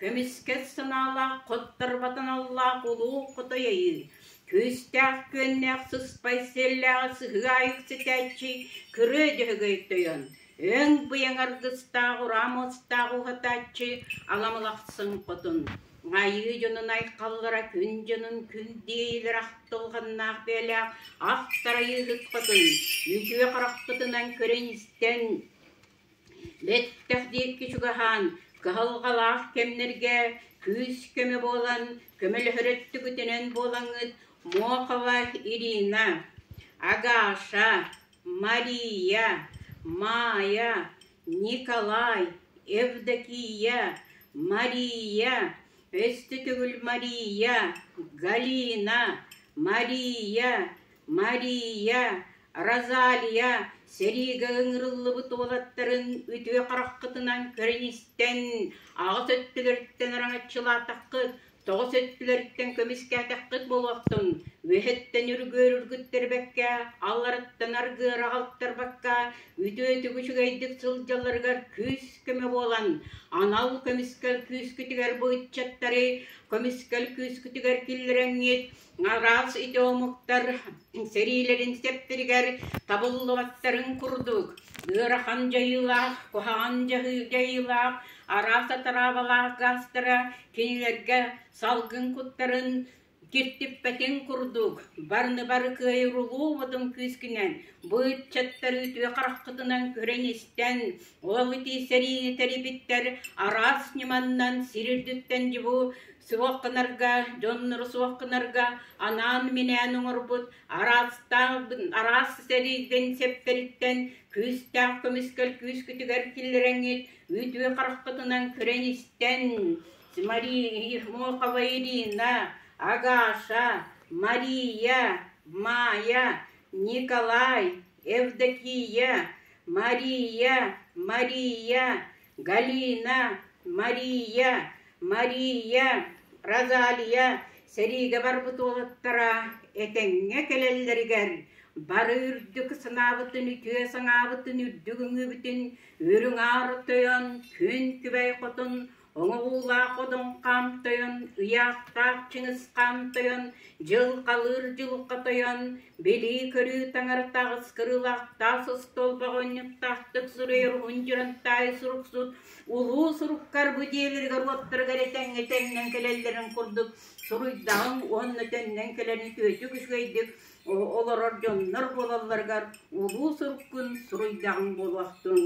Көмүскэс санаалаах хотторботун аллаах улуу хотой айыы, күүстээх күөннээх сыспай сиэллээҕи сыһыы аайы ситээччи Кырыа Дьөһөгөй тойон, өҥ быйаҥ аргыстаах ураа муостаах уһатааччы Аламылахсын хотун, айыы дьонун айхаллара күн дьонун күн диэйилэр ахтылҕаннаах бэйэлээх ахтар айыыһыт хотун, үтүө харахпытынан көрөн-истэн Бэттэх диэки чугаһаан, кыһалҕалаах кэмнэргэ күүс-көмө буолан, көмөлөһөр өттүгүтүнэн буолаҥҥыт Мохова Ирина, Агаша, Мария, Майя, Николай, Евдокия, Мария, өстө төгүл Мария, Галина, Мария, Мария, Розалия сэриигэ ыҥырыллыбыт уолаттарын үтүө хараххытынан көрөн-истэн, аҕыс өттүлэриттэн араҥаччылаатаххыт, тоҕус өттүлэриттэн көмүскээтэххит буолуохтун, үөһэттэн үргүөр үргүттэрбэккэ, алларыттан аргыар аҕалтарбакка, үтүөтүк үчүгэйдик сылдьалларыгар күүс-көмө буолан, анал көмүскэл күүскүтүгэр бу ыччаттары көмүскэл күүскүтүгэр киллэрэҥҥит, Араас ити омуктар сэриилэрин сэптэригэр табыллыбаттарын курдук, ыарахан дьайыылаах, куһаҕан дьайыылаах, араас атараабалаах гаастара кинилэргэ салгын куттарын киртиппэтин курдук, барыны бары кыайар улуу модун күүскүнэн бу ыччаттары үтүө хараххытынан көрөн-истэн, ол ити сэриини тэрийбиттэр араас ньыманнан сир үрдүттэн дьыбу суох гынарга, дьоннору суох гынарга анаан-минээн оҥорбут араастаах араас сэриидэн сэптэриттэн күүстээх көмүскэл күүскүтүгэр киллэрэҥҥит үтүө хараххытынан көрөн-истэн Мария Мохова Ирина, Агаша, Мария, Майя, Николай, Евдокия, Мария, Мария, Галина, Мария, Мария, Розалия сэриигэ барбыт уолаттара этэҥҥэ кэлэллэригэр бары үрдүк санаабытын, үтүө санаабытын, үрдүк үҥүүбүтүн үрүҥ аар тойон, күн күбэй хотун Оҥоһуулаах одун хаан тойон, ыйаахтаах Чыҥыс хаан тойон, дьыл халыыр дьылҕа тойон, билии-көрүү таҥаратааҕыс кырыылаах таас остуолбаҕа унньуктаахтык суруйар уһун дьурантаайы суруксут улуу суруккар бу дьиэлэригэр-уоттарыгар этэҥҥэ төннөн кэлэллэрин курдук суруйдаҕыҥ уонна төннөн кэлэн үтүөтүк үчүгэйдик олорор дьоннор буолалларыгар улуу суруккун суруйдаҕыҥ буолуохтун.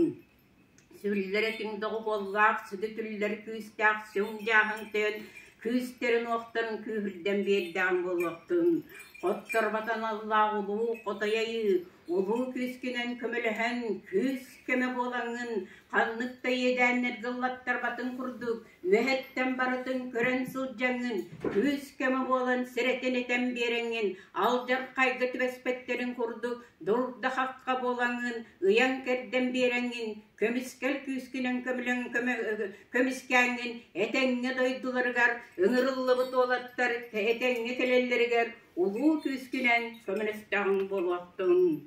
Сүллэр этиҥ доҕуһуоллаах, сүдү түллэр күүстээх сүҥ дьааһын тыын күүстэрин-уохтарын күүһүрдэн биэрдэҕиҥ буолуохтун. Хотторботон аллаах улуу хотой айыы, улуу күүскүнэн көмөлөһөн, күүс-көмө буолаҥҥын, ханнык да иэдээннэргэ ыллаттарбатын курдук, үөһэттэн барытын көрөн сылдьаҥҥын, күүс-көмө буолан сирэтин этэн биэрэҥҥин, алдьархайга түбэспэттэрин курдук, дурда-хахха буолаҥҥын, ыйан-кэрдэн биэрэҥҥин, көмүскэл күүскүнэн көмүлэҥ көмүскээҥҥин, этэҥҥэ дойдуларыгар ыҥырыллыбыт уолаттар этэҥҥэ кэлэллэригэр улуу күүскүнэн көмөлөстөҕүҥ буолуохтун.